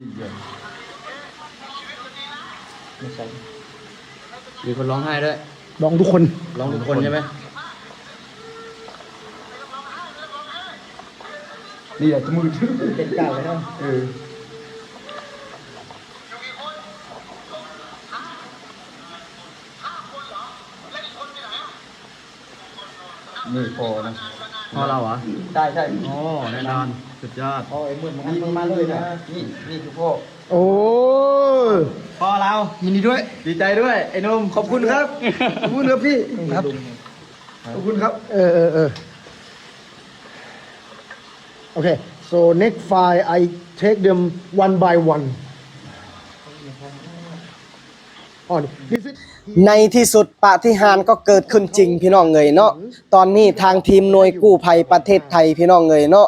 ມີຄົນຮ້ອງໄຫ້ດ້ວຍ. ຮ້ອງທຸກຄົນ. ຮ້ອງທຸກຄົນໃຊ່ໄໝ? ນີ້ແຫຼະ ມື ເປັນການແລ້ວ. ເອີ ນີ້ພໍ່ນະ. ພໍ່ລາວຫວາ? ໃຊ່ ໃຊ່. ໂອ້ ແນ່ນອນ ສຸດຍອດ. ພໍ່ໄອ້ມືດມັນມາເລີຍນະ. ນີ້ ນີ້ຄືພໍ່. ໂອ້ ພໍ່ລາວ. ຍິນດີດ້ວຍ ດີໃຈດ້ວຍໄອ້ໜຸ່ມ. ຂອບຄຸນຄັບ ຂອບຄຸນຄັບພີ່. ຂອບຄຸນຄັບ. ເອີ ເອີ ເອີ. Okay, so next five, I take them one by one. ອໍ this is ໃນທີ່ສຸດປາຕິຫານກໍເກີດຂຶ້ນຈິງພີ່ນ້ອງເອີຍເນາະ. ຕອນນີ້ທາງທີມໜ່ວຍກູ້ໄພປະເທດໄທພີ່ນ້ອງເອີຍເນາະ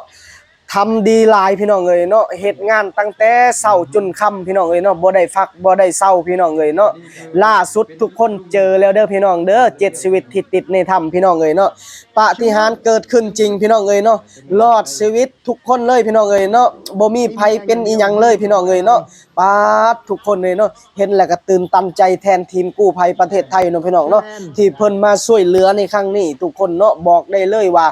ທຳດີຫຼາຍພີ່ນ້ອງເອີຍເນາະ ເຮັດງານຕັ້ງແຕ່ເຊົ້າຈົນຄ່ຳພີ່ນ້ອງເອີຍເນາະ ບໍ່ໄດ້ພັກບໍ່ໄດ້ເຊົາພີ່ນ້ອງເອີຍເນາະ. ລ່າສຸດທຸກຄົນເຈີແລ້ວເດີພີ່ນ້ອງເດີ ເຈັດຊີວິດທີ່ຕິດໃນຖ້ຳພີ່ນ້ອງເອີຍເນາະ. ປາຕິຫານເກີດຂຶ້ນຈິງພີ່ນ້ອງເອີຍເນາະ ລອດຊີວິດທຸກຄົນເລີຍພີ່ນ້ອງເອີຍເນາະ ບໍ່ມີໃຜເປັນອີ່ຫຍັງເລີຍພີ່ນ້ອງເອີຍເນາະ. ປາດ ທຸກຄົນເລີຍເນາະ ເຫັນແລ້ວກໍຕື່ນຕັນໃຈແທນທີມກູ້ໄພປະເທດໄທເນາະພີ່ນ້ອງເນາະ ທີ່ເພິ່ນມາຊ່ວຍເຫຼືອໃນຄັ້ງນີ້ທຸກຄົນເນາະ. ບອກໄດ້ເລີຍວ່າ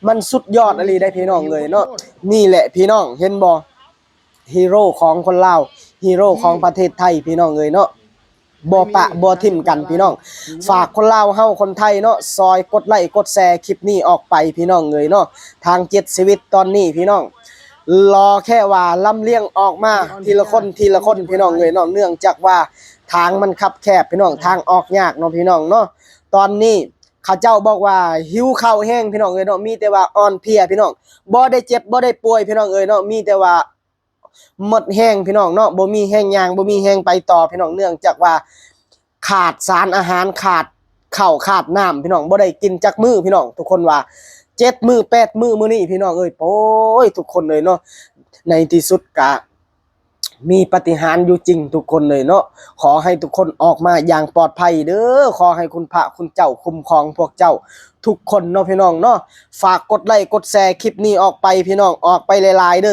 ມັນສຸດຍອດອີ່ຫຼີໄດ໋ພີ່ນ້ອງເອີຍເນາະ. ນີ້ແຫຼະພີ່ນ້ອງ ເຫັນບໍ່ ຮີໂຣຂອງຄົນລາວ ຮີໂຣຂອງປະເທດໄທພີ່ນ້ອງເອີຍເນາະ. ບໍ່ປະບໍ່ຖິ້ມກັນພີ່ນ້ອງ. ຝາກຄົນລາວເຮົາຄົນໄທເນາະ ຊ່ອຍກົດໄລ້ກົດແຊຄລິບນີ້ອອກໄປພີ່ນ້ອງເອີຍເນາະ. ທາງເຈັດຊີວິດຕອນນີ້ພີ່ນ້ອງ ລໍແຄ່ວ່າລຳລຽງອອກມາທີລະຄົນທີລະຄົນພີ່ນ້ອງເອີຍເນາະ ເນື່ອງຈາກວ່າທາງມັນຄັບແຄບພີ່ນ້ອງ ທາງອອກຍາກເນາະພີ່ນ້ອງເນາະ. ຕອນນີ້ເຂົາເຈົ້າບອກວ່າຫິວເຂົ້າແຮງພີ່ນ້ອງເອີຍເນາະ ມີແຕ່ວ່າອ່ອນເພຍພີ່ນ້ອງ ບໍ່ໄດ້ເຈັບບໍ່ໄດ້ປ່ວຍພີ່ນ້ອງເອີຍເນາະ ມີແຕ່ວ່າ ໝົດແຮງພີ່ນ້ອງເນາະ ບໍ່ມີແຮງຍ່າງ ບໍ່ມີແຮງໄປຕໍ່ພີ່ນ້ອງ ເນື່ອງຈາກວ່າຂາດສານອາຫານ ຂາດເຂົ້າຂາດນ້ຳພີ່ນ້ອງ ບໍ່ໄດ້ກິນຈັກມື້ພີ່ນ້ອງ. ທຸກຄົນວ່າເຈັດມື້ແປດມື້ມື້ນີ້ພີ່ນ້ອງເອີຍ ໂອ້ຍ ທຸກຄົນເອີຍເນາະ. ໃນທີ່ສຸດກະມີປາຕິຫານຢູ່ຈິງທຸກຄົນເລີຍເນາະ. ຂໍໃຫ້ທຸກຄົນອອກມາຢ່າງປອດໄພເດີ ຂໍໃຫ້ຄຸນພະຄຸນເຈົ້າຄຸ້ມຄອງພວກເຈົ້າທຸກຄົນເນາະພີ່ນ້ອງເນາະ. ຝາກກົດໄລ້ກົດແຊຄລິບນີ້ອອກໄປພີ່ນ້ອງ ອອກໄປຫຼາຍໆເດີ.